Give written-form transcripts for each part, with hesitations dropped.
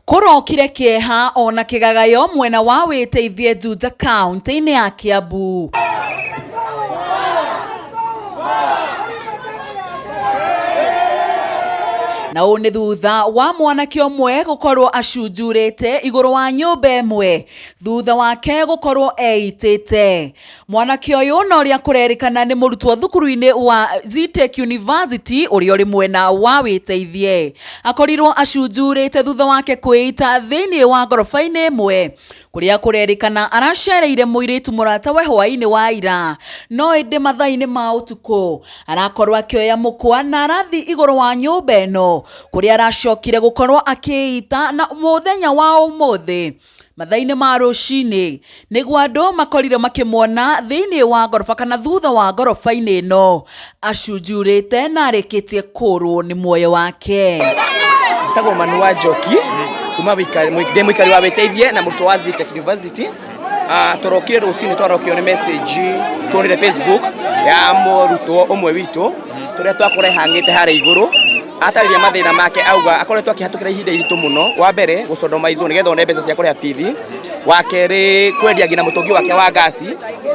Kũrokire kĩeha ona kĩgagayo mwena wa Wĩteithie Juja kaunti-inĩ ya Kiambu. Na ũũ nĩ thutha wa mwanake ũmwe gũkorwo acunjurĩte igũrũ wa nyũmba ĩmwe thutha wake gũkorwo eitĩte. Mwanake ũyũ na ũrĩa kũrerĩkana nĩ mũrutwo thukuru-inĩ wa Zetech University ũrĩa ũrĩ mwena wa Wĩteithie, akorirwo acunjurĩte thutha wake kwĩita thĩinĩ wa ngoroba-inĩ ĩmwe kũrĩa kũrerĩkana aracereire mũirĩtu mũratawe hwaĩ-inĩ wa ira, no ĩndĩ mathaa-inĩ ma ũtukũ arakorwo akĩoya mũkwa na arathiĩ igũrũ wa nyũmba ĩno kũrĩa aracokire gũkorwo akĩita na mũthenya wa ũmũthĩ mathaa-inĩ ma rũcinĩ nĩguo andũ makorire makĩmuona thĩinĩ wa ngoroba kana thutha wa ngoroba-inĩ ĩno acunjurĩte na arĩkĩtie kũrwo nĩ muoyo wake. Njĩtagwo Manu wa Njoki kuma ndĩ mũikari wa Wĩteithie na mũrutwo wa Zetech University. Ah, tũrokire rũcinĩ twarokio nĩ message tuonire Facebook ya mũrutwo ũmwe witũ tũrĩa twakora ĩhang'ĩte harĩa igũrũ atarĩria mathĩna make auga akoretwo akĩhatũkĩra ihinda iritũ mũno wa mbere gũcondomaizwo nĩgetha one mbeca cia kũrĩha bithi wa kerĩ kwendia nginya mũtũngi wake wa ngasi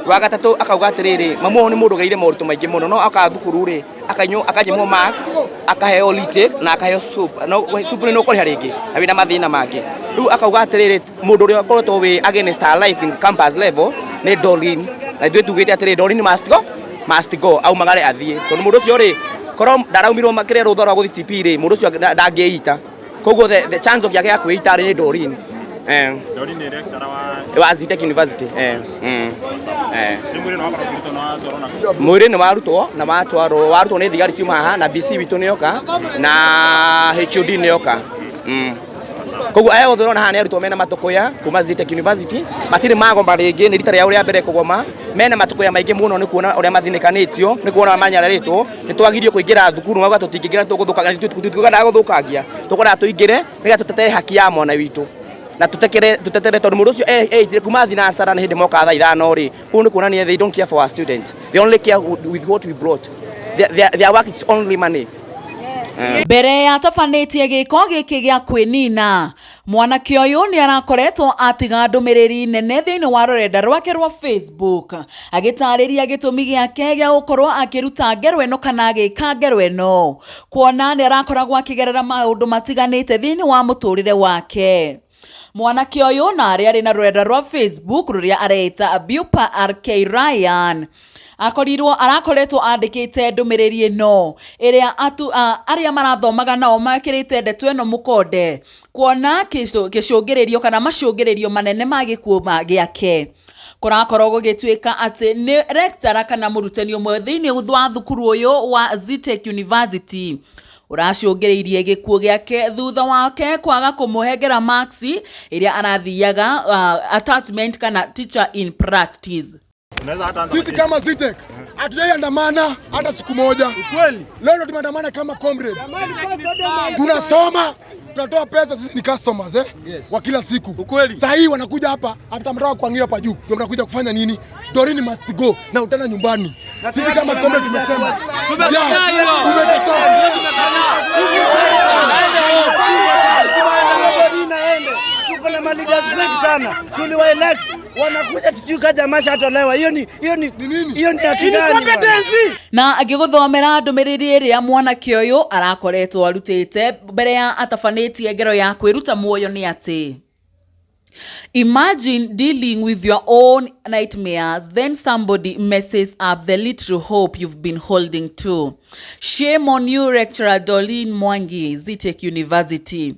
wa gatatũ akauga atĩrĩrĩ mamu wao nĩ mũndũ ũgereire moritũ maingĩ mũno no akaga thukuru rĩ akanywo akanyimwo marks akaheo retake na akaheo soup no soup nĩ ũkũrĩha rĩngĩ na wĩna mathĩna mangĩ rĩu akauga atĩrĩrĩ mũndũ ũrĩa ũkoretwo wĩ against her life in campus level nĩ Doreen na ithuĩ tugĩte atĩrĩ Doreen must go must go aumagare athiĩ tondũ mũndũ ũcio rĩ korwo ndaraumirwo kĩrĩa rũtha rwa gũthiĩ TP rĩ mũndũ ũcio ndangĩita koguo the chanzo gĩake gĩa kwĩita rĩ nĩ Doreen eh Doreen nĩ rector wa wa Zetech University eh mm. eh nĩ mwĩrĩ na wakorwo ũkĩrutwo na watwarwo na kũ? Mwĩrĩ nĩ warutwo na watwarwo warutwo nĩ thigari ciuma haha na VC witũ nĩ oka na HOD nĩ oka mm. Koguo aya othe ũrona haha nĩ arutwo mena matũkũya kuma Zetech University matirĩ magoma rĩngĩ nĩ rita rĩao rĩa mbere kũgoma mena matũkũya maingĩ mũno nĩ kuona ũrĩa mathinĩkanĩtio nĩ kuona manyararĩtwo nĩ twagirio kũingĩra thukuru mauga tũtingĩingĩra tũgũthũkangia tũtikwendaga gũthũkangia tũkwendaga tũingĩre nĩgetha tũtetere haki ya mwana witũ na tutekere tutetere tondũ mũndũ ũcio eitire kuma thinacara nĩ hĩndĩ moka thaa ithano rĩ kũu nĩ kuonania they don't care for our students, they only care with what we brought. Their work is only money. Mbere ya atabanĩtie gĩko gĩkĩ gĩa kwĩnina, mwanake ũyũ nĩ arakoretwo atiga ndũmĩrĩri nene thĩinĩ wa rũrenda rwake rwa Facebook agĩtarĩria gĩtũmi gĩake gĩa gũkorwo akĩruta ngero ĩno kana agĩka ngero ĩno kuona nĩ arakoragwo akĩgerera maũndũ matiganĩte thĩinĩ wa mũtũrĩre wake. Mwanake ũyũ na arĩa arĩ na rũrenda rwa Facebook rũrĩa areĩta Bupa RK Ryan akorirwo arakoretwo andĩkĩte ndũmĩrĩri ĩno ĩrĩa atu, a, arĩa marathomaga nao mekĩrĩte ndeto ĩno mũkonde kuona gĩcũngĩrĩrio kana macũngĩrĩrio manene ma gĩkuũ gĩake kũrakorwo gũgĩtuĩka atĩ nĩ lecturer kana mũrutani ũmwe thĩinĩ wa thukuru ũyũ wa Zetech University ũracũngĩrĩirie gĩkuũ gĩake thutha wake kwaga kũmũhengera marks ĩrĩa arathiaga attachment kana teacher in practice. Unaweza hata anza Sisi kama Zetech hatujaiandamana hata siku moja. Leo ndo tumeandamana kama comrade. Tunasoma, tunatoa pesa, sisi ni customers eh? Wa kila siku. Ukweli. Saa hii wanakuja hapa after mnataka kuangia hapa juu. Ndio mnakuja kufanya nini? Doreen must go na utana nyumbani. Sisi kama comrade tumesema. Tumekataa hiyo. Tumekataa. Tuko na maleaders wengi sana, tuliwa elect wanakuja sijui kaja ameshatolewa. Hiyo ni hiyo ni nini? Hiyo ni haki gani bwana? Na agĩgũthomera ndũmĩrĩri ĩrĩa mwanake ũyũ arakoretwo arutĩte mbere ya atabanĩtie ngero ya kwĩruta muoyo nĩ atĩ Imagine dealing with your own nightmares, then somebody messes up the little hope you've been holding to. Shame on you, lecturer Doreen Mwangi, Zetech University.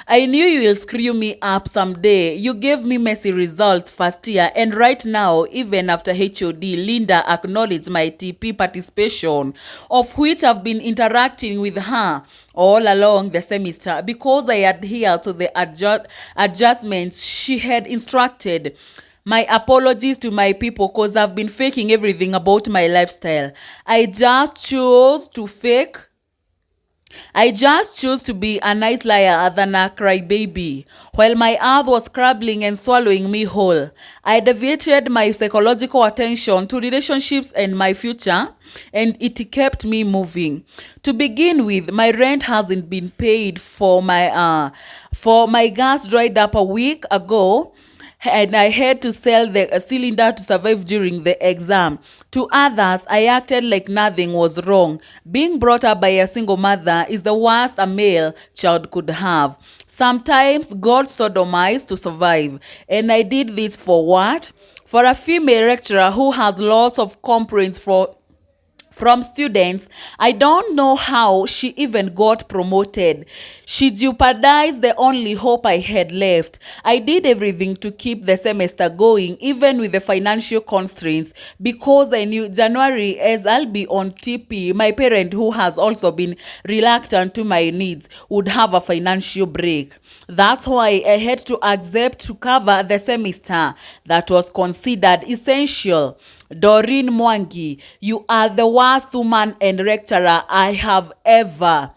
I knew you will screw me up someday. You gave me messy results first year, and right now, even after HOD Linda acknowledged my TP participation, of which I've been interacting with her all along the semester because I adhere to the adjustments she had instructed. My apologies to my people because I've been faking everything about my lifestyle. I just chose to fake. I just choose to be a nice liar than a crybaby. While my earth was crumbling and swallowing me whole, I deviated my psychological attention to relationships and my future, and it kept me moving. To begin with, my rent hasn't been paid for my gas dried up a week ago and I had to sell the cylinder to survive during the exam. To others, I acted like nothing was wrong. Being brought up by a single mother is the worst a male child could have. Sometimes God sodomized to survive. And I did this for what? For a female lecturer who has lots of complaints from students. I don't know how she even got promoted. She jeopardized the only hope I had left. I did everything to keep the semester going, even with the financial constraints, because I knew January, as I'll be on TP, my parent, who has also been reluctant to my needs, would have a financial break. That's why I had to accept to cover the semester that was considered essential. Doreen Mwangi, you are the worst woman and lecturer I have ever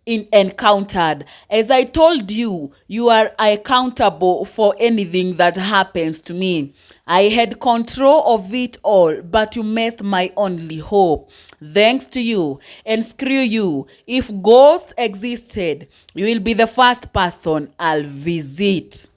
encountered. As I told you, you are accountable for anything that happens to me. I had control of it all, but you messed my only hope. Thanks to you, and screw you. If ghosts existed, you will be the first person I'll visit.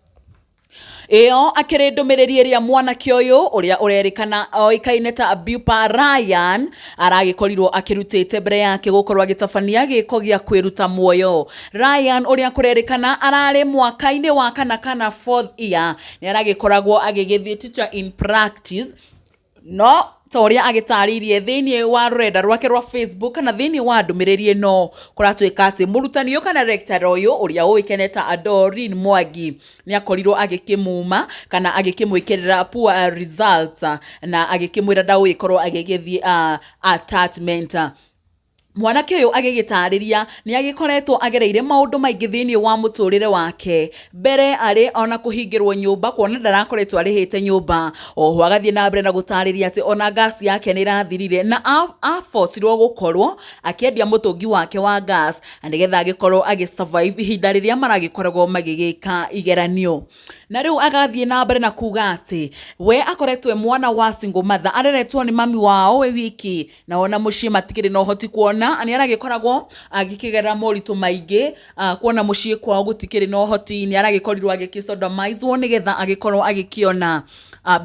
Ĩyo akĩrĩ ndũmĩrĩri ĩrĩa mwanake ũyũ ũrĩa ũrerĩkana oĩkaine ta Bupa Ryan aragĩkorirwo akĩrutĩte mbere yake gũkorwo agĩtabania gĩko gĩa kwĩruta muoyo. Ryan ũrĩa kũrerĩkana ararĩ mwaka-inĩ wa kana kana fourth year nĩ aragĩkoragwo agĩgĩthiĩ teacher in practice no ta ũrĩa agĩtarĩirie thĩinĩ wa rũrenda rwake rwa Facebook kana thĩinĩ wa ndũmĩrĩri ĩno kũratuĩka atĩ mũrutani ũyũ kana lecturer ũyũ ũrĩa ũĩkaine ta Doreen Mwangi nĩ akorirwo agĩkĩmuma kana agĩkĩmwĩkĩrĩra poor results na agĩkĩmwĩra ndagũgĩkorwo agĩgĩthiĩ attachment. Mwanake ũyũ agĩgĩtarĩria nĩ agĩkoretwo agereire maũndũ maingĩ thĩinĩ wa mũtũrĩre wake mbere arĩ ona kũhingĩrwo nyũmba kuona ndarakoretwo arĩhĩte nyũmba oho agathiĩ na mbere na gũtarĩria atĩ ona gas yake nĩ ĩrathirire na abocirwo gũkorwo akĩendia mũtũngi wake wa gas na nĩgetha agĩkorwo agĩ survive ihinda rĩrĩa maragĩkoragwo magĩgĩka igeranio. Na rĩu agathiĩ na mbere na kuga atĩ we akoretwo e mwana wa single mother areretwo nĩ mami wao we wiki na ona mũciĩ matikĩrĩ na ũhoti kuona nĩ aragĩkoragwo agĩkĩgerera moritũ maingĩ kuona mũciĩ kwao gũtikĩrĩ na ũhoti nĩ aragĩkorirwo agĩkĩsodomizwo nĩgetha agĩkorwo agĩkĩona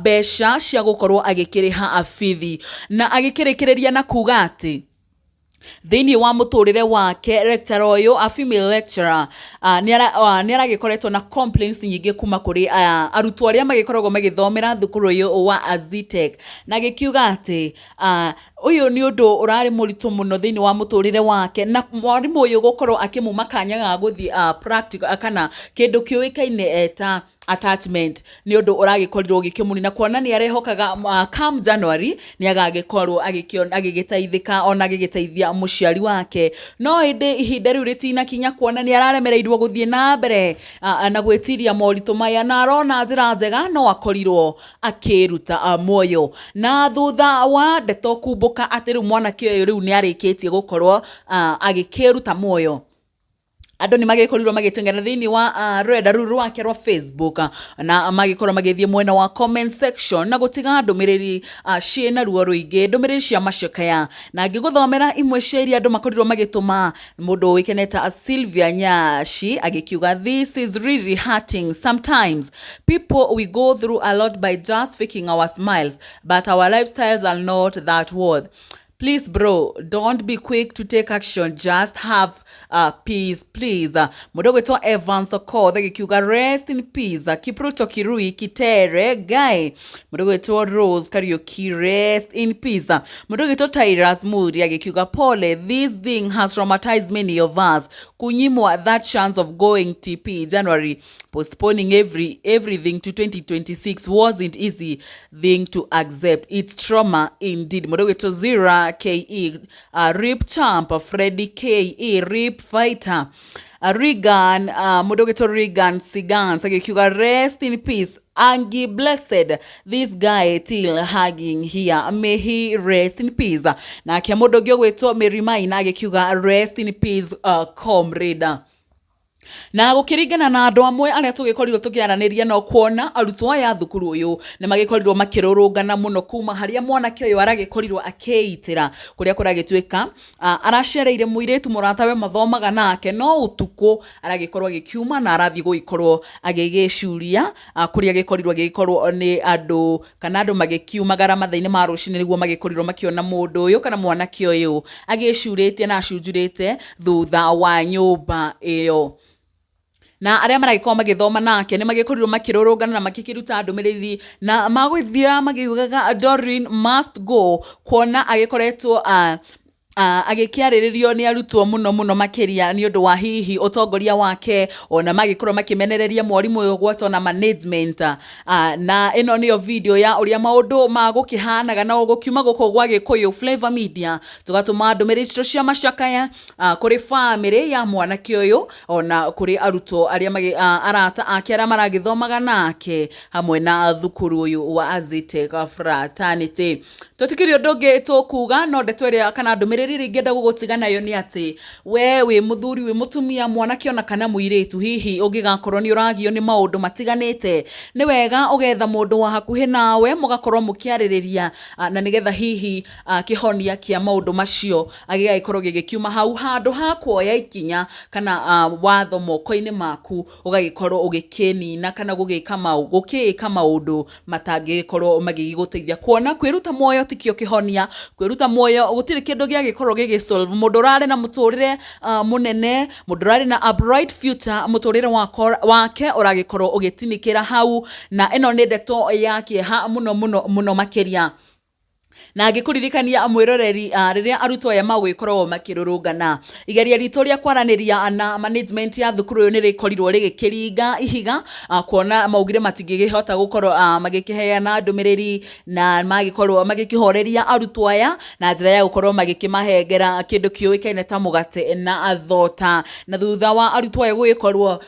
mbeca cia gũkorwo agĩkĩrĩha bithi na agĩkĩrĩkĩrĩria na kuga atĩ thĩinĩ wa mũtũrĩre wake lecturer ũyũ a female lecturer nĩ aragĩkoretwo na complaints nyingĩ kuma kũrĩ arutwo arĩa magĩkoragwo magĩthomera thukuru ũyũ wa Azitech na agĩkiuga atĩ ũyũ nĩ ũndũ ũrarĩ mũritũ mũno thĩinĩ wa mũtũrĩre wake na mwarimũ ũyũ gũkorwo akĩmuma kanya ga gũthiĩ practical kana kĩndũ kĩũĩkaine ta attachment nĩ ũndũ ũragĩkorirwo ũgĩkĩmũnina kuona nĩ arehokaga come January nĩ agagĩkorwo agĩgĩteithĩka ona agĩgĩteithia mũciari wake no ĩndĩ ihinda rĩu rĩtinakinya kuona nĩ araremereirwo gũthiĩ na mbere na gwĩtiria moritũ maya na arona njĩra njega no akorirwo akĩruta muoyo na thutha wa ndeto kumbũka atĩ rĩu mwanake ũyũ rĩu nĩ arĩkĩtie gũkorwo agĩkĩruta muoyo andũ nĩ magĩkorirwo magĩteng'era thĩinĩ wa rũrenda rũu rwake rwa Facebook na magĩkorwo magĩthiĩ mwena wa comment section na gũtiga ndũmĩrĩri ciĩna ruo rũingĩ ndũmĩrĩri cia macakaya na ngĩgũthomera imwe cia iria andũ makorirwo magĩtũma mũndũ ũĩkaine ta Sylvia Nyashi agĩkiuga this is really hurting sometimes people we go through a lot by just faking our smiles but our lifestyles are not that worth. Please bro, don't be quick to take action, just have peace please. Mũndũ ũgwĩtwo Evans Okoth agĩkiuga rest in peace. Kipruto Kirui Kitere Guy. Mũndũ ũgwĩtwo Rose Kariuki rest in peace. Mũndũ ũgwĩtwo Tyrus Muri agĩkiuga pole, this thing has traumatized many of us. Kunyimwa that chance of going TP January, postponing everything to 2026 wasn't easy thing to accept. It's trauma indeed. Mũndũ ũgwĩtwo Zira KE, Rip Champ, Freddy KE, Rip Fighter. Regan, mũndũ ũgĩtwo Regan Sigans agĩkiuga rest in peace Angie Blessed, this guy till hugging here, may he rest in peace. Nake mũndũ ũngĩ ũgwĩtwo Mary Maina agĩkiuga rest in peace, comrade. Na gũkĩringana na andũ amwe arĩa tũgĩkorirwo tũkĩaranĩria, no kuona arutwo aya thukuru ũyũ nĩ magĩkorirwo makĩrũrũngana mũno kuma harĩa mwanake ũyũ aragĩkorirwo akĩitĩra, kũrĩa kũragĩtuĩka aracereire mũirĩtu mũratawe mathomaga nake, no ũtukũ aragĩkorwo agĩkiuma na arathiĩ gũgĩkorwo agĩgĩcuria, kũrĩa agĩkorirwo agĩgĩkorwo nĩ andũ kana andũ magĩkiumagara mathaa-inĩ ma rũcinĩ nĩguo magĩkorirwo makĩona mũndũ ũyũ kana mwanake ũyũ agĩcurĩtie na acunjurĩte thutha wa nyũmba ĩyo. Na arĩa maragĩkorwo magĩthoma nake nĩ magĩkorirwo makĩrũrũngana na makĩkĩruta ndũmĩrĩri na magũthiaga magiugaga Doreen must go, kuona agĩkoretwo agĩkĩarĩrĩrio nĩ arutwo mũno mũno makĩria nĩ ũndũ wa hihi ũtongoria wake, ona magĩkorwo makĩmenereria mwarimũ ũyũ gwata na management. Na ĩno nĩyo video ya ũrĩa maũndũ magũkĩhanaga na gũkiuma gũkũ gwa Gĩkũyũ Flavor Media, tũgatũma ndũmĩrĩri citũ cia macakaya kũrĩ famĩlĩ ya mwanake ũyũ, ona kũrĩ arutwo arĩa arata ake arĩa maragĩthomaga nake hamwe na thukuru ũyũ wa Zetech Fraternity. Tũtikĩrĩ ũndũ ũngĩ tũkuga, no ndeto ĩrĩa kana ndũmĩrĩri ĩrĩa ingĩenda gũgũtiga nayo nĩ atĩ we wĩ mũthuri, wĩ mũtumia, mwanake ona kana mũirĩtu, hihi ũngĩgakorwo nĩ ũragio nĩ maũndũ matiganĩte, nĩ wega ũgetha mũndũ wa hakuhĩ nawe mũgakorwo mũkĩarĩrĩria, na nĩgetha hihi kĩhonia kĩa maũndũ macio gĩgagĩkorwo gĩgĩkiuma hau, handũ ha kuoya ikinya kana watho moko-inĩ maku ũgagĩkorwo ũgĩkĩnina kana gũkĩĩka maũndũ matangĩgĩkorwo magĩgĩgũteithia. Kuona kwĩruta muoyo tikĩo kĩhonia, kwĩruta muoyo gũtirĩ kĩndũ gĩagĩkorwo gĩgĩ solve. Mũndũ ũrarĩ na mũtũrĩre mũnene, mũndũ ũrarĩ na a bright future, mũtũrĩre wake ũragĩkorwo ũgĩtinĩkĩra hau. Na ĩno nĩ ndeto ya kĩeha mũno mũno mũno makĩria. Na ngĩkũririkania mwĩroreri, rĩrĩa arutwo aya magũgĩkorwo makĩrũrũngana, igeria ritũ rĩa kwaranĩria na management ya thukuru ũyũ nĩ rĩkorirwo rĩgĩkĩringa ihiga, kuona maugire matingĩkĩhota gũkorwo magĩkĩheana ndũmĩrĩri, na magĩkorwo magĩkĩhoreria arutwo aya na njĩra ya gũkorwo magĩkĩmahengera kĩndũ kĩũĩkaine ta mũgate na thota. Na thutha wa arutwo aya gũgĩkorwo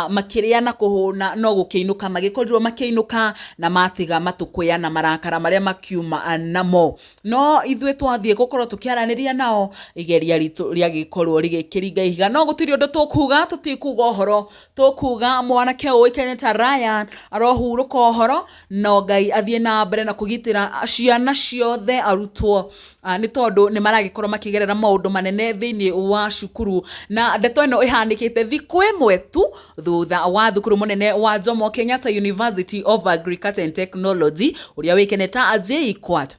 makĩrĩa na kũhũna, no gũkĩinũka magĩkorirwo makĩinũka na matiga matũkũya na marakara marĩa makiuma namo. No ithuĩ twathiĩ gũkorwo tũkĩaranĩria nao, igeria ritũ rĩagĩkorwo rĩgĩkĩringa ihiga. No gũtirĩ ũndũ tũkuga, tũtikuga ũhoro, tũkuga mwanake ũĩkaine ta Ryan arohurũka ũhoro, no Ngai athiĩ na mbere na kũgitĩra ciana ciothe arutwo, nĩ tondũ nĩ maragĩkorwo makĩgerera maũndũ manene thĩinĩ wa cukuru. Na ndeto ĩno ĩhanĩkĩte thikũ ĩmwe tu thutha wa thukuru mũnene wa Jomo Kenyatta University of Agriculture and Technology ũrĩa ũĩkaine ta JKUAT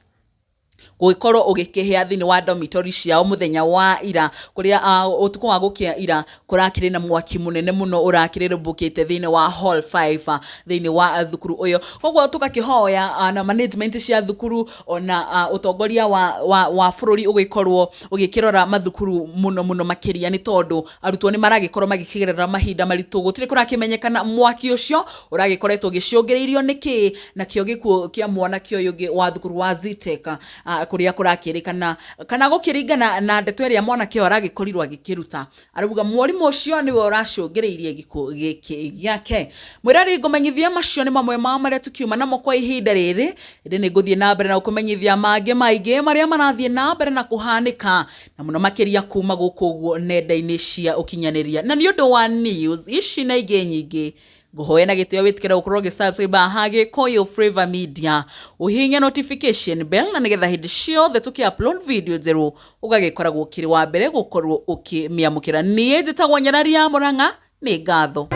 gũgĩkorwo ũgĩkĩhĩa thĩinĩ wa dormitory ciao mũthenya wa ira, kũrĩa ũtukũ wa gũkĩa ira kũrakĩrĩ na mwaki mũnene mũno ũrakĩrĩrĩmbũkĩte thĩinĩ wa hall 5 thĩinĩ wa thukuru ũyũ. Koguo tũgakĩhoya na management cia thukuru ona ũtongoria wa bũrũri ũgĩkorwo ũgĩkĩrora mathukuru mũno mũno makĩria, nĩ tondũ arutwo nĩ maragĩkorwo magĩkĩgerera mahinda maritũ. Gũtirĩ kũrakĩmenyekana mwaki ũcio ũragĩkoretwo ũgĩcũngĩrĩirio nĩkĩ, nakĩo gĩkuũ kĩa mwanake ũyũ ũngĩ wa thukuru wa Zetech, kũrĩa kũrakĩrĩkana kana gũkĩringana na ndeto ĩrĩa mwanake ũyũ aragĩkorirwo agĩkĩruta, arauga mwarimũ ũcio nĩwe ũracũngĩrĩirie gĩkuũ gĩkĩ gĩake. Mwĩrori, ngũmenyithia macio nĩ mamwe ma marĩa tũkiuma namo kwa ihinda rĩrĩ, ĩndĩ nĩ ngũthiĩ na mbere na gũkũmenyithia mangĩ maingĩ marĩa marathiĩ na mbere na kũhanĩka, na mũno makĩria kuma gũkũ ũguo nenda-inĩ cia ũkinyanĩria. Na nĩ ũndũ wa news ici na ingĩ nyingĩ, ngũhoya na gĩtĩo wĩtĩkĩre gũkorwo ũgĩ-subscribe haha Gĩkũyũ Flavor Media, ũhihinye notification bell, na nĩgetha hĩndĩ ciothe tũkĩ-upload video njerũ ũgagĩkoragwo ũkĩrĩ wa mbere gũkorwo ũkĩmĩamũkĩra. Niĩ njĩtagwo Nyarari ya Mũrang'a, nĩ ngatho.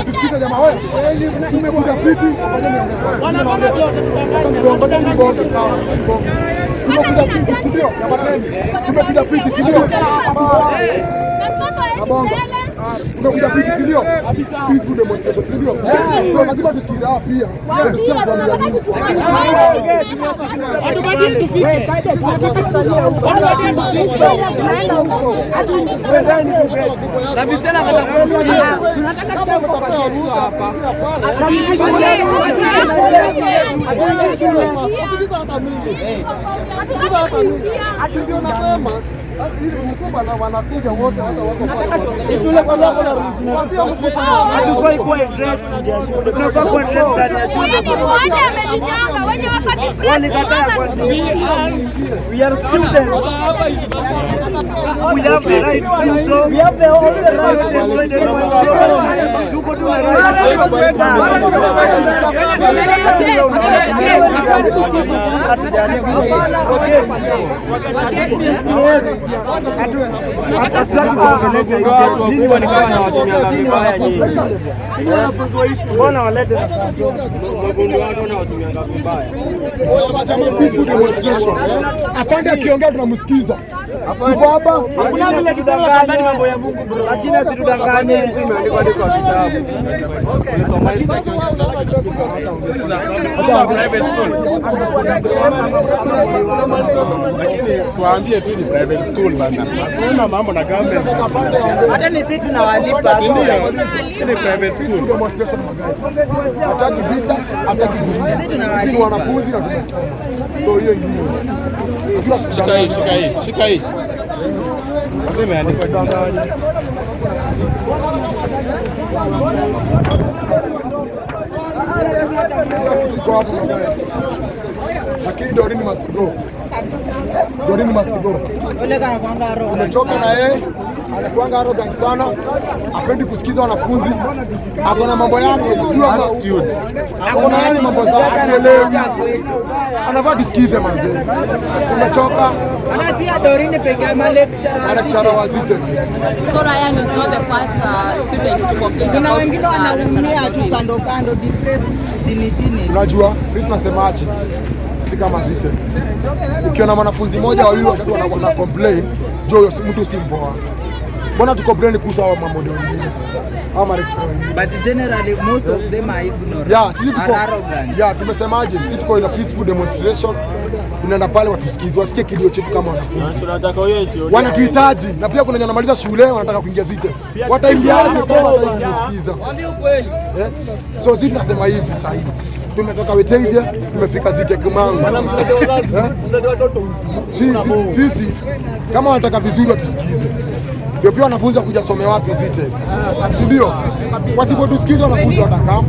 Tusikize jamaa wewe. Tumekuja fiti. Tumekuja fiti, si ndio? Tumekuja fiti, si ndio? Tumekuja fiti, si ndio? Peaceful demonstration, si ndio? So lazima tusikize hawa pia. Wanakuja wote hata wako Hatufai kuwa dressed nje ya shule. Tunafaa kuwa dressed ndani ya shule. Walikataa kwanza. We are students. We have the right to do so. We have the right to right. Tuko tu na right. Hatutaki kuongelesha hiyo. Nini walikuwa na watumianga vibaya nyinyi? Mbona walete Peaceful demonstration. Afande akiongea tunamsikiza. Tuko hapa. Hakuna vile tutadanganya mambo ya Mungu bro. Lakini asitudanganye kitu imeandikwa kwa kitabu. Private school. Lakini tuambie tu ni private school bana. Hakuna mambo na government. Hata ni sisi tunawalipa. Ndio. Ni private school. Demonstration guys. Hataki vita, hataki vurugu. Sisi ni wanafunzi na tumesoma. So hiyo ingine. Shika hii, shika hii, shika hii. Sasa imeandikwa jina. Kitu iko hapo guys. Lakini Doreen must go. Doreen must go. Tumechoka na yeye, anakuanga arrogant sana, hapendi kusikiza wanafunzi, ako na mambo yake, sijui Attitude. ako na yale mambo zake, hatuelewi. Anafaa tusikize manze. Tumechoka. Hata si Doreen peke yake, ma lecturer. Lecturer wa Zetech. So Ryan is not the first student to complain Kuna about wengine wanaumia tu lecturer. kando kando, depressed chini chini. Unajua, sisi tunasemaje? Sisi kama Zetech. Ukiona mwanafunzi mmoja wawili watatu wana complain, jo huyo mtu si mpoa. Mbona tu complain kuhusu hao mambo wengine? Hao ma lecturer wengine. But generally most of them are ignorant. Yeah, sisi tuko Are arrogant. Yeah, tumesemaje? Sisi tuko in a peaceful demonstration. Tunaenda pale watusikize, wasikie kilio chetu kama wanafunzi. Tunataka huyo HOD. Wanatuhitaji na pia kuna wenye wanamaliza shule wanataka kuingia Zetech. Wataingiaje kama wataki kusikiza? Eh? So sisi tunasema hivi sasa hivi. Tumetoka Witeithie, tumefika Zetech Mangu. Eh? Sisi kama wanataka vizuri watusikize. Ndio pia wanafunzi wakuja some wapi Zetech. Si ndio? Wasipotusikiza wanafunzi watakaa.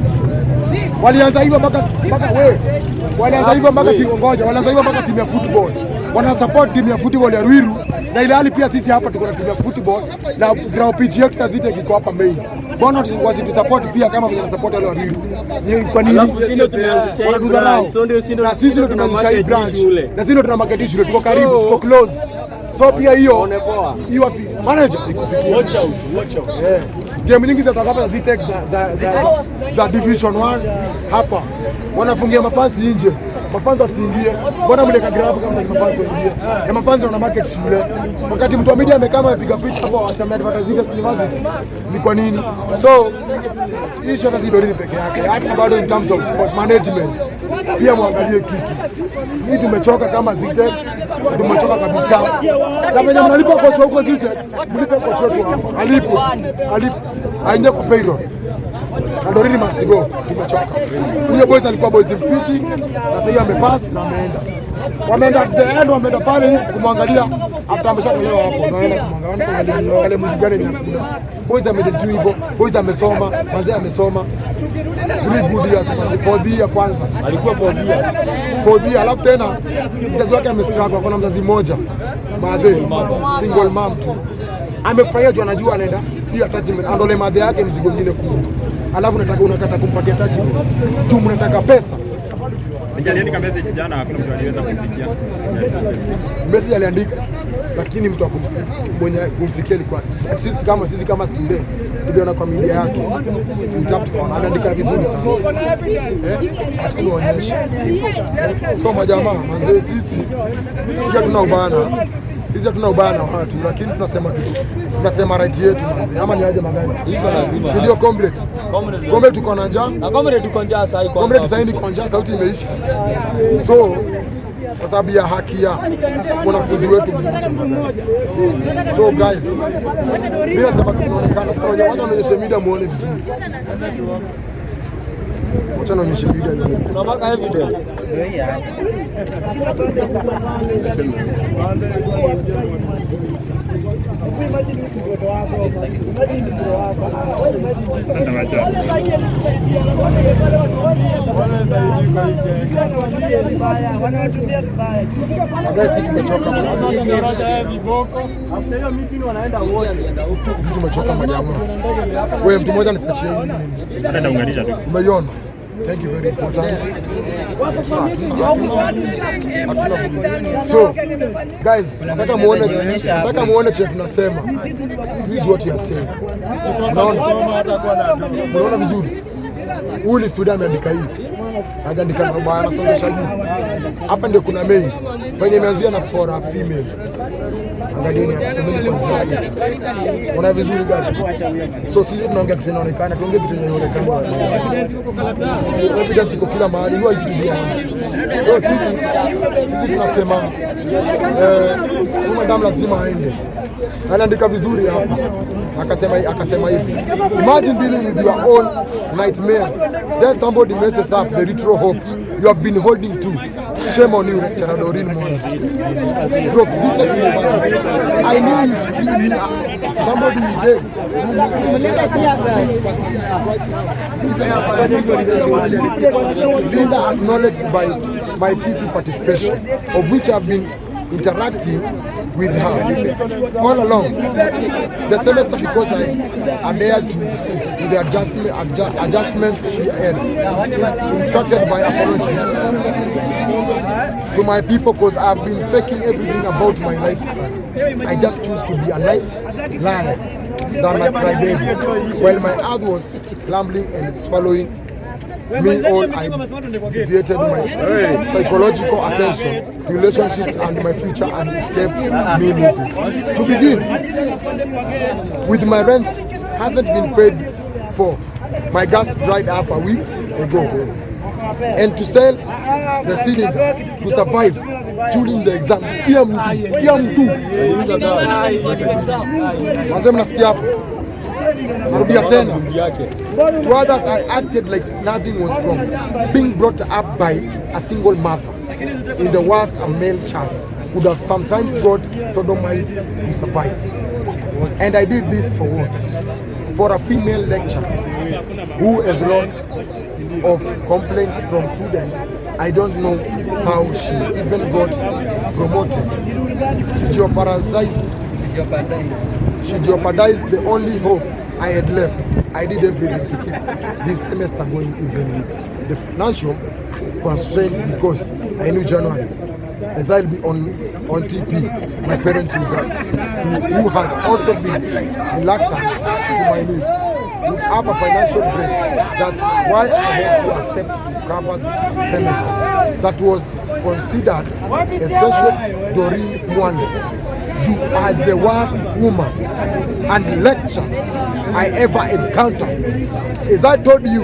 Walianza hivyo mpaka we. Walianza hivyo mpaka ngoja, walianza hivyo mpaka timu ya football. Wana support timu ya football ya Ruiru na ile hali pia sisi hapa tuko na timu ya football na ground pitch yetu ya Zetech iko hapa main. Mbona wasitusupport pia kama vile wanasupport wale wa Ruiru? Ni kwa nini? Wanatudharau. Na sisi ndio tumeanzisha hii branch. Na sisi ndio tuna market shule, tuko karibu, tuko close. So pia hiyo hiyo manager ikufikia. Watch out, watch out. Yeah. Game nyingi zitatoka hapa za Zetech za Division 1 hapa. Wanafungia mafasi nje. Mafans asiingie. Mbona mliweka ground kama mtaki mafans waingie? Na mafans wana market shule. Wakati mtu wa media amekaa amepiga picha hapo asema advertise Zetech University. Ni kwa nini? So issue hata si Doreen peke yake, hata bado in terms of management pia muangalie kitu. Sisi tumechoka kama Zetech, tumechoka kabisa. Na venye mnalipa kocha huko Zetech, mlipe kocha wetu hapa. Alipo, alipo, aingie kwa payroll. Na Doreen must go, tumechoka. Huyo boys alikuwa boys mfiti, na sasa hiyo amepass na ameenda. Wameenda at the end, wameenda pale hivi kumwangalia after ameshatolewa hapo, naenda kumwangalia, kuangalia angalia mwili gani ni hakuna. Boys amedate tu hivyo, boys amesoma, manze amesoma. 3 good years, manze, fourth year kwanza. Alikuwa fourth year. Fourth year, alafu tena mzazi wake amestruggle, akona mzazi mmoja. Maze, single mom tu. Amefurahia juu anajua anaenda hiyo attachment, andole madhe yake mzigo mwingine kubwa. Alafu unataka unakata kumpatia attachment. Tu mnataka pesa. Aliandika message jana, hakuna mtu aliweza kumfikia. Message aliandika lakini mtu mwenye kumfikia ilikuwa sisi kama student tuliona kwa media yake, tulitap tukaona ameandika vizuri sana, eh, acha nionyeshe. So majamaa manze, sisi hatuna ubana, sisi hatuna ubaya na watu, lakini tunasema kitu, tunasema right yetu manze, ama ni aje magazi, Iko lazima. si ndio comrade? Comrade. Comrade, tuko na njaa. Na comrade tuko njaa sasa hivi. Comrade, sasa niko njaa, sauti imeisha. So kwa sababu ya haki ya mwanafunzi wetu mmoja. So guys, mimi nasema kitu kinaonekana, wacha nionyeshe media muone vizuri. Wacha nionyeshe media ione vizuri. Tunataka evidence. Guys, sisi tumechoka. Sisi tumechoka majamaa. Wewe mtu mmoja nisachie hii nini? Hata naunganisha tu. Umeiona? Thank you, very important. Hatuna vurugu. So guys, nataka muone chenye tunasema. This is what you are saying. Unaona? Unaona vizuri? Huyu ni student ameandika hii. Hajaandika mabaya, anasongesha juu. Hapa ndio kuna main. Kwenye imeanzia na for a female. Angalieni hapo, someni kwanza. Unaona vizuri guys? So sisi tunaongea kitu inaonekana, tuongee kitu inaonekana. So evidence iko kila mahali, huwa kitu. So sisi tunasema huyu madam lazima aende. Anaandika vizuri hapa. Akasema hivi. Imagine dealing with your own nightmares. Then somebody messes up the little hope you have been holding to. Shame on you, lecturer Doreen Mwangi. Drop Zetech University. I knew you screwed me up. Somebody you gave me first year right now. Linda acknowledged by my TP participation, of which I've been interacting with her all along the semester because I adhered to the adjustments she had instructed by apologies to my people because I've been faking everything about my lifestyle. I just choose to be a nice liar than a crybaby. While my heart was rumbling and swallowing me all, I deviated my psychological attention, relationships and my future, and it kept me moving. To begin with, my rent hasn't been paid for. My gas dried up a week ago. And to sell the cylinder to survive during the exam. Sikia mtu, sikia mtu. Manze mnasikia hapo? Narudia tena. To others, I acted like nothing was wrong. Being brought up by a single mother, in the worst, a male child could have sometimes got sodomized to survive. And I did this for what? For a female lecturer who has lots of complaints from students. I don't know how she even got promoted. She jeopardized the only hope I had left. I did everything to keep this semester going, even with the financial constraints, because I knew January, as I'll be on TP, my parents who has also been reluctant to my needs. would have a financial break. That's why I had to accept to cover the semester. That was considered essential. Doreen Mwangi, you are the worst woman and lecture I ever encountered. As I told you,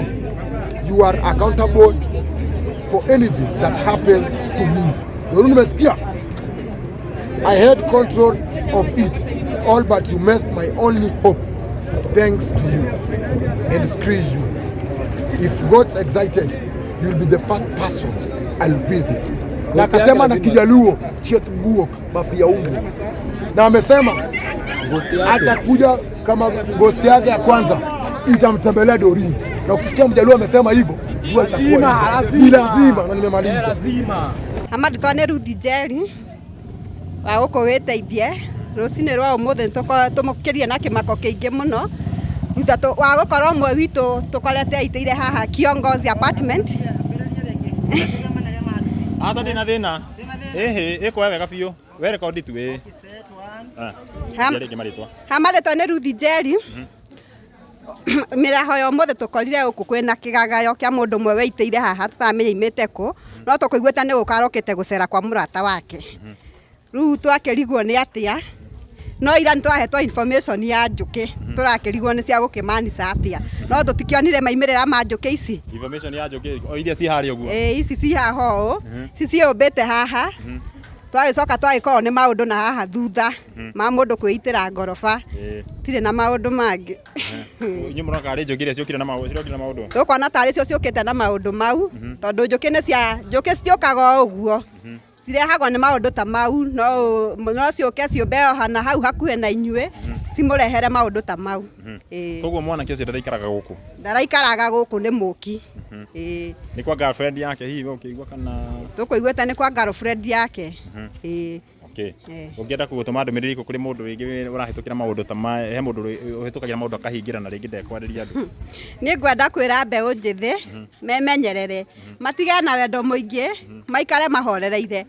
you are accountable for anything that happens to me. Doreen, umesikia? I had control of it all, but you messed my only hope. Thanks to you and screw you. If God's excited, you'll be the first person I'll visit. Na akasema na Kijaluo chiet guok mafia umbu, na amesema atakuja kama ghost yake ya kwanza itamtembelea Doreen, na ukisikia Mjaluo amesema hivyo jua itakuwa hivyo. Ni lazima, na nimemaliza. Amarĩtwa nĩ Ruth Njeri wa gũkũ wĩteithie rũcinĩ rwa ũmũthĩ tũmũkĩrie na kĩmako kĩingĩ mũno thutha wa gũkorwo ũmwe witũ tũkorete aitĩire haha Kiongozi apartment. Aca ndina thĩna. Ĩhĩ, ĩkuoya wega biũ. We rekondi tu ĩ. Ha marĩtwa nĩ Ruth Njeri. Mĩraho ya ũmũthĩ tũkorire gũkũ kwĩna kĩgagayo kĩa mũndũ ũmwe weitĩire haha tũtaramenya imĩte kũ, no tũkũiguĩte nĩ gũka arokĩte gũcera kwa mũrata wake. Rĩu twakĩrigwo nĩ atĩa, no ira nĩtwahetwo information ya njũkĩ, tũrakĩrigwo nĩ cia gũkĩmanica atĩa, no tũtikĩonire maimĩrĩra ma njũkĩ ici. Information ya njũkĩ o iria ci harĩa ũguo. Ĩĩ, ici ci haha ũũ, ci ciũmbĩte haha, twagĩcoka twagĩkorwo nĩ maũndũ na haha thutha ma mũndũ kwĩitĩra ngoroba, tirĩ na maũndũ mangĩ. Inyuĩ mũrona karĩ njũkĩ iria ciũkire na maũndũ, cirokire na maũndũ? Tũkuona tarĩ cio ciũkĩte na maũndũ mau, tondũ njũkĩ nĩ cia njũkĩ citiũkaga o ũguo, cirehagwo nĩ maũndũ ta mau, no ciũke ciũmbe o na hau hakuhĩ na inyuĩ cimũrehere maũndũ ta mau. Koguo mwanake ũcio ndaraikaraga gũkũ? Ndaraikaraga gũkũ, nĩ mũki. Ĩĩ. Nĩ kwa girlfriend yake hihi ũkĩigua kana? Tũkũiguĩte nĩ kwa girlfriend yake. Ĩĩ. Okay. Ũngĩenda gũtũma ndũmĩrĩri ĩrĩkũ kũrĩ mũndũ rĩngĩ ũrahĩtũkĩra maũndũ ta maya, he mũndũ ũhĩtũkagĩra maũndũ akahingĩra na rĩngĩ ndekwarĩria andũ? Niĩ ngwenda kwĩra mbeũ njĩthĩ memenyerere, matigane na wendo mũingĩ, maikare mahorereire.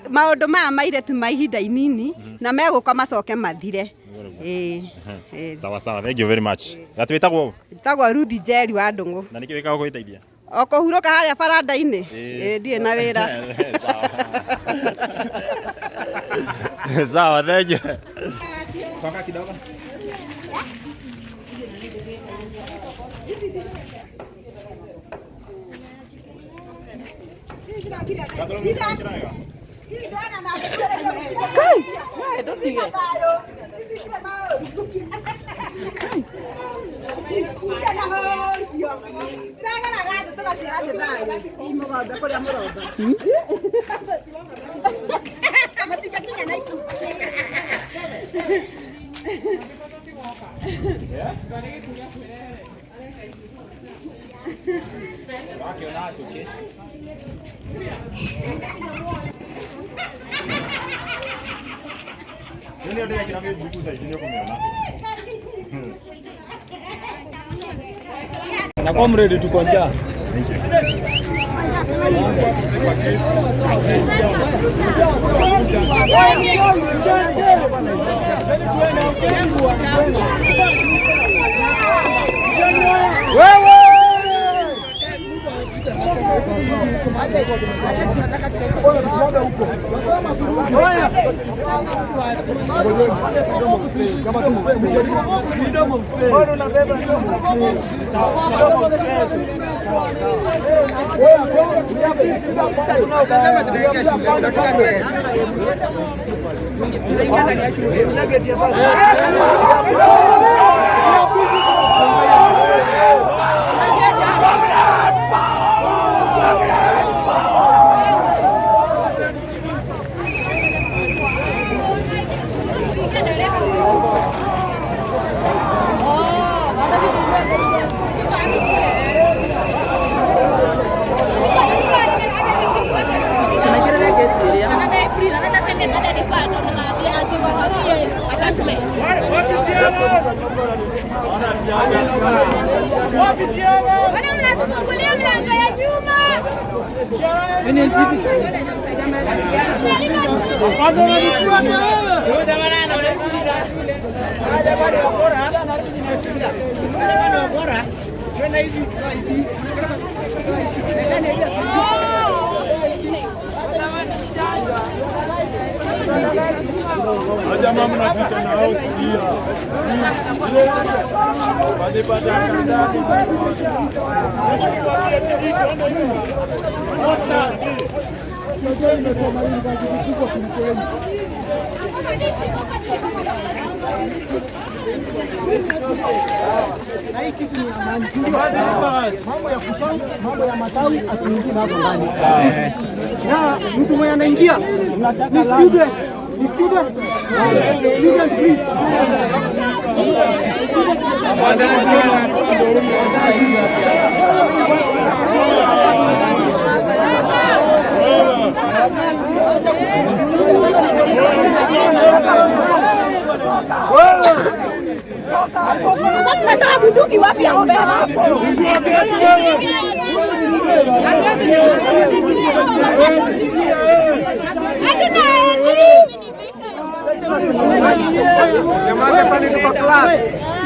Maũndũ maya mairĩtu ma ihinda inini na megũka macoke mathire. Ĩĩ. Sawa sawa, thank you very much. Gatwĩtagwo? Njĩtagwo Ruth Njeri wa Ndũng'ũ. Na nĩkĩ wĩkaga gwĩteithia? O kũhurũka harĩa baranda-inĩ. Ĩĩ, ndirĩ na wĩra. Sawa, thank you. Soka kidogo. Na comrade tuko njaa. Thank you. Mambo ya kushanga, mambo ya matawi atuingie nazo ndani. Na mtu mwenye anaingia ni student, ni student. Student please. Tunataka bunduki wapi ya kubeba?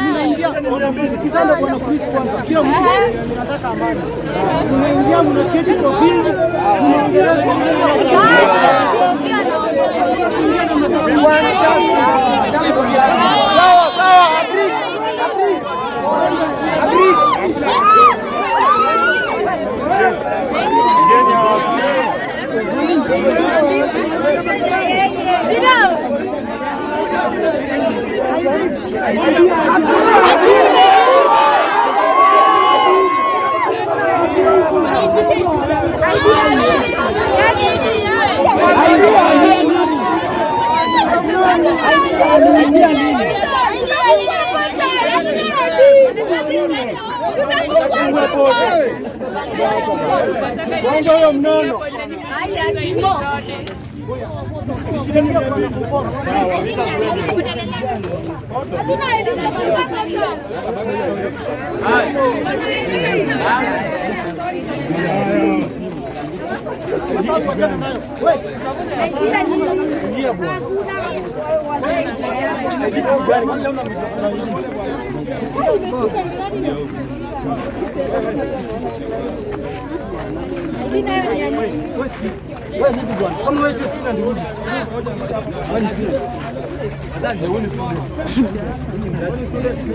Mnaingia msikizane bwana polisi kwanza. Kila mtu anataka amani. Mnaingia mnaketi kwa vingi, mnaongelea Sawa sawa, agree. Agree. Agree. Wewe nini bwana? Kama wewe sio student rudi.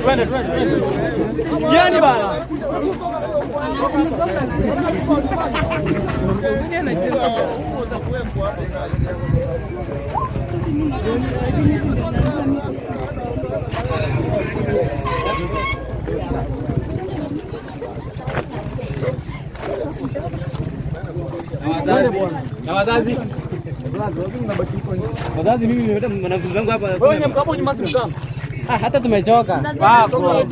Twende twende. Yani bana. Na wazazi. Wazazi mimi nimeleta wanafunzi wangu hapa. Wewe ni mkapo nyuma si mkapo. Ah, hata tumechoka. Wako.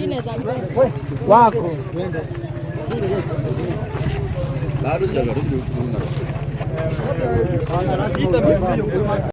Wako. Twende.